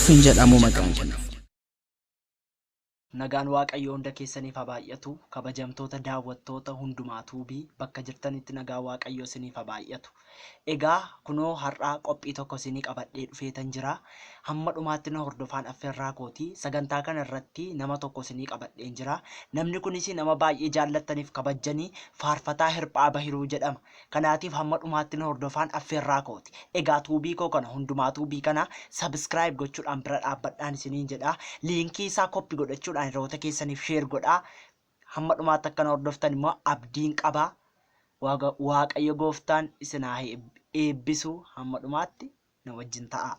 Hin jedhamu maqaan kun. Nagaan Waaqayyoo hunda keessaniif haa baay'atu. Kabajamtoota daawwattoota hundumaa tuubii bakka jirtanitti nagaan Waaqayyoo isiniif haa baay'atu. Egaa kunoo har'aa qophii tokko isinii qabadhee dhufeetan jira. Hamma dhumaatti na hordofaan affeerraa kooti. Sagantaa kana irratti nama tokko isinii qabadheen jira. Namni kunis nama baay'ee jaallattaniif kabajjanii Faarfataa Hirphaa Bahiruu jedhama. Kanaatiif hamma dhumaatti na hordofaan affeerraa kooti. Egaa tuubii koo kana hundumaa tuubii kana subscribe gochuudhaan bira dhaabbadhaan isiniin jedha. Liinkii isaa copy godhachuudhaan hiriyoota keessaniif share godhaa. Hamma dhumaatti akka na hordoftan immoo abdiin qaba. Waaqayyo gooftaan isin haa eebbisu hamma dhumaatti na wajjin ta'aa.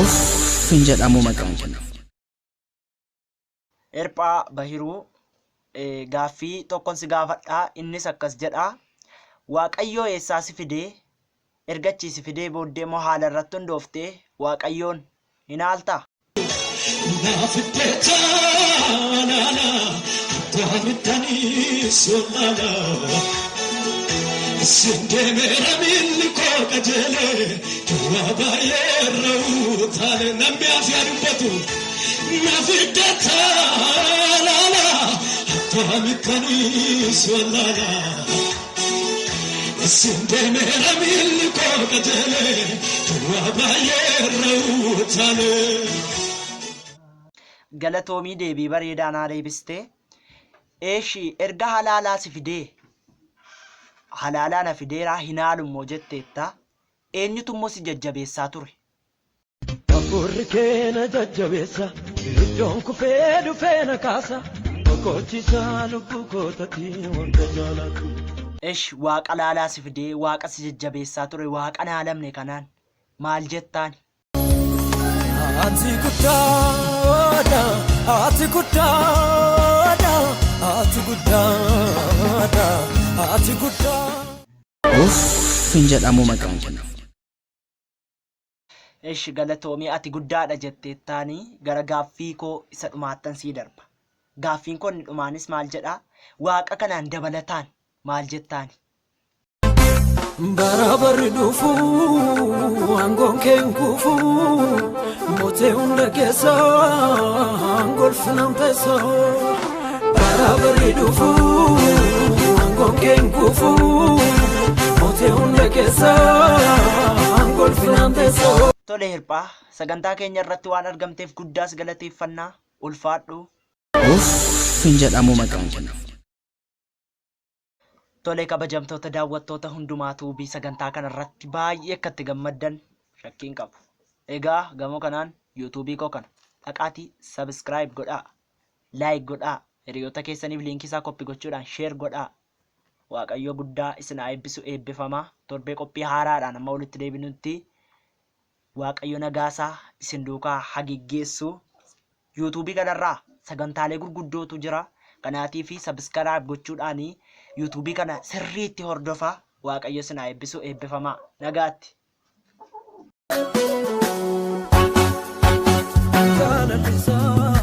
Uff hin jedhamu maqaan kun. Hirphaa Bahiruu gaaffii tokkon si gaafadha innis akkas jedha Waaqayyoo eessaa si fidee erga achii si fidee booddee immoo haala irratti hundooftee Waaqayyoon hin haaltaa? Naaf iddee taanaana attaamittanii sollaala. Sin deemeera miilli koo qajeele duwwaa baay'ee irra utaale namni afyaa dubbatu naaf iddee taanaana attaamittanii sollaala. Sin deemeera miilli koo qajeele duwwaa baay'ee irra utaale. Galatoomii deebii bareedaa naa deebiste. Eeshi erga halaalaa si fidee halaalaa na fideeraa hin haalu immoo jetteetta eenyutu immoo si jajjabeessaa ture? Hafuurri kee na jajjabeessa, iddoon kufee dhufee na kaasa, boqochiisaa lubbuu kootatti wanta jaalatu. Esh waaqa laalaa si fidee waaqa si jajjabeessaa ture waaqa hin haalamne kanaan maal jettaani? Ati guddaadha, ati guddaadha, ati guddaadha, ati guddaa. Uff hin jedhamu maqaan kun. Eshi galatoomi ati guddaadha jetteettaani gara gaaffii koo isa dhumaattan sii darba. Gaaffiin koo inni dhumaanis maal jedha? Waaqa kanaan dabalataan maal jettaani? Bara barri dhufu aangoon kee hin kufu mootee hunda keessa golfinaan teessa. Bara barri dhufu aangoon kee hin kufu mootee hunda keessa golfinaan teessa. Tole Hirphaa, sagantaa keenya irratti waan argamteef guddaas galateeffannaa. Ulfaadhu. Uff hin jedhamu maqaan kun. Tole kabajamtoota daawwattoota hundumaa tuubii sagantaa kana irratti baay'ee akka itti gammaddan shakkii hin qabu. Egaa gamoo kanaan yuutuubii koo kana dhaqaatii subscribe godhaa, like godhaa, hiriyoota keessaniif liinkii isaa koppi gochuudhaan share godhaa. Waaqayyo guddaa isin haa eebbisu eebbifamaa. Torbee qophii haaraadhaan amma walitti deebinutti Waaqayyo nagaasaa isin duukaa haa geggeessu. Yuutuubii kanarraa sagantaalee gurguddootu jira. Kanaatiif subscribe gochuudhaan yuutuubii kana sirriitti hordofaa. Waaqayyo isin haa eebbisu eebbifamaa. Nagaatti. Jaalalli isaa.